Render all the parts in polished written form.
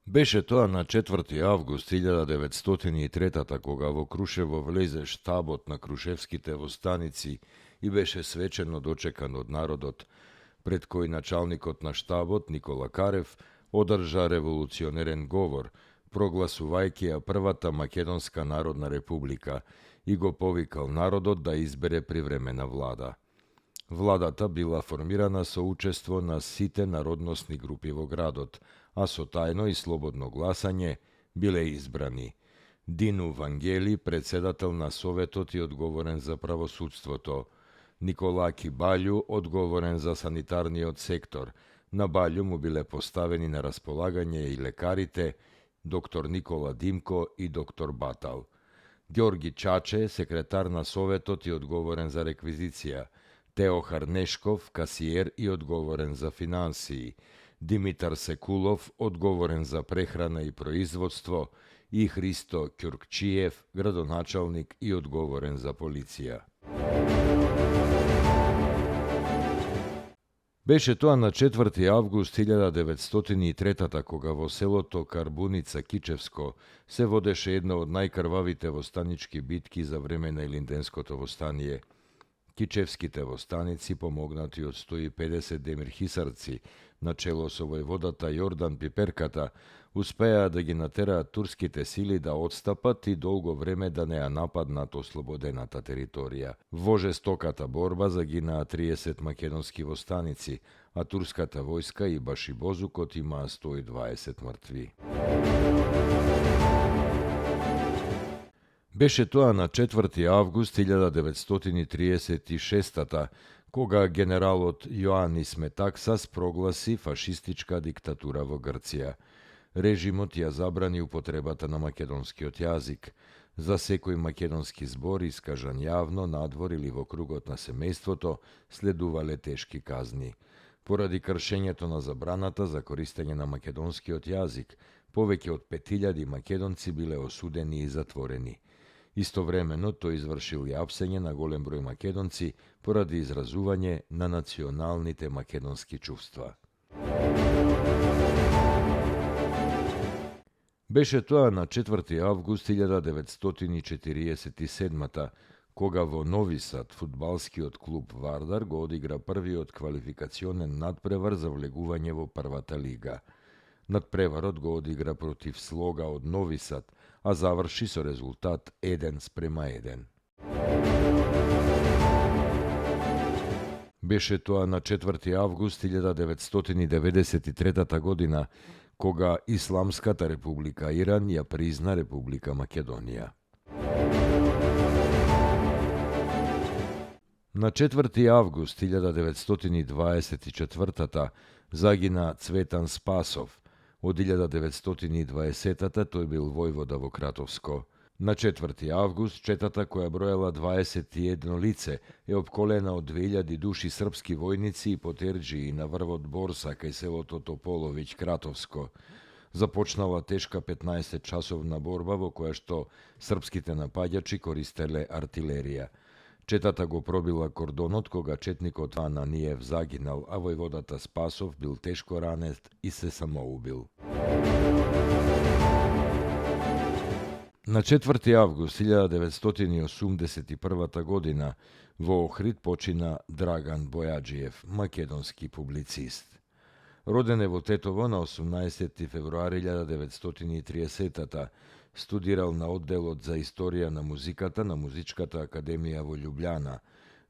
Беше тоа на 4. август 1903 кога во Крушево влезе штабот на крушевските востаници и беше свечено дочекан од народот, пред кој началникот на штабот Никола Карев одржа револуционерен говор, прогласувајќи ја првата Македонска народна република и го повикал народот да избере привремена влада. Владата била формирана со учество на сите народносни групи во градот, а со тајно и слободно гласање биле избрани Дину Вангели, председател на Советот и одговорен за правосудството, Николаки Балју, одговорен за санитарниот сектор. На Балју му биле поставени на располагање и лекарите, доктор Никола Димко и доктор Батал. Ѓорги Чаче, секретар на Советот и одговорен за реквизиција, Тео Харнешков, касиер и одговорен за финансии, Димитар Секулов, одговорен за прехрана и производство, и Христо Ќуркчиев, градоначалник и одговорен за полиција. Беше тоа на 4. август 1903 кога во селото Карбуница Кичевско се водеше една од најкрвавите востанички битки за време на Илинденското востание. Кичевските востаници, помогнати од 150 демирхисарци, начело со војводата Јордан Пиперката, успеа да ги натераат турските сили да отстапат и долго време да не ја нападнат ослободената територија. Во жестоката борба загинаа 30 македонски востаници, а турската војска и Башибозукот имаа 120 мртви. Беше тоа на 4. август 1936 кога генералот Јоанис Метаксас прогласи фашистичка диктатура во Грција. Режимот ја забрани употребата на македонскиот јазик. За секој македонски збор искажан јавно, надвор или во кругот на семејството, следувале тешки казни. Поради кршењето на забраната за користење на македонскиот јазик, повеќе од 5000 македонци биле осудени и затворени. Истовремено тој извршил и апсење на голем број македонци поради изразување на националните македонски чувства. Беше тоа на 4. август 1947 кога во Нови Сад фудбалскиот клуб Вардар го одигра првиот квалификационен надпревар за влегување во првата лига. Надпреварот го одигра против Слога од Нови Сад, а заврши со резултат 1:1. Беше тоа на 4. август 1993 година, кога Исламската република Иран ја призна Република Македонија. На 4. август 1924 загина Цветан Спасов. Од 1920 тој бил војвода во Кратовско. На 4. август четата, која броела 21 лице, е обколена од 2000 души српски војници и потерџии на врвот Борса кај селото Тополовиќ, Кратовско. Започнала тешка 15-часовна борба во која што српските напаѓачи користеле артилерија. Четата го пробила кордонот кога четникот Ананиев загинал, а војводата Спасов бил тешко ранет и се самоубил. На 4. август 1981 година во Охрид почина Драган Бојаджиев, македонски публицист. Роден е во Тетово на 18 февруари 1930 студирал на одделот за историја на музиката на Музичката академија во Љубљана,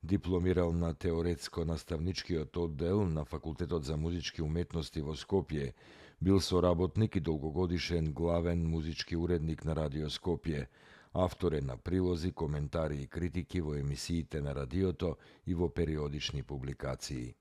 дипломирал на теоретско-наставничкиот оддел на Факултетот за музички уметности во Скопје, бил соработник и долгогодишен главен музички уредник на Радио Скопје, автор е на прилози, коментари и критики во емисиите на радиото и во периодични публикации.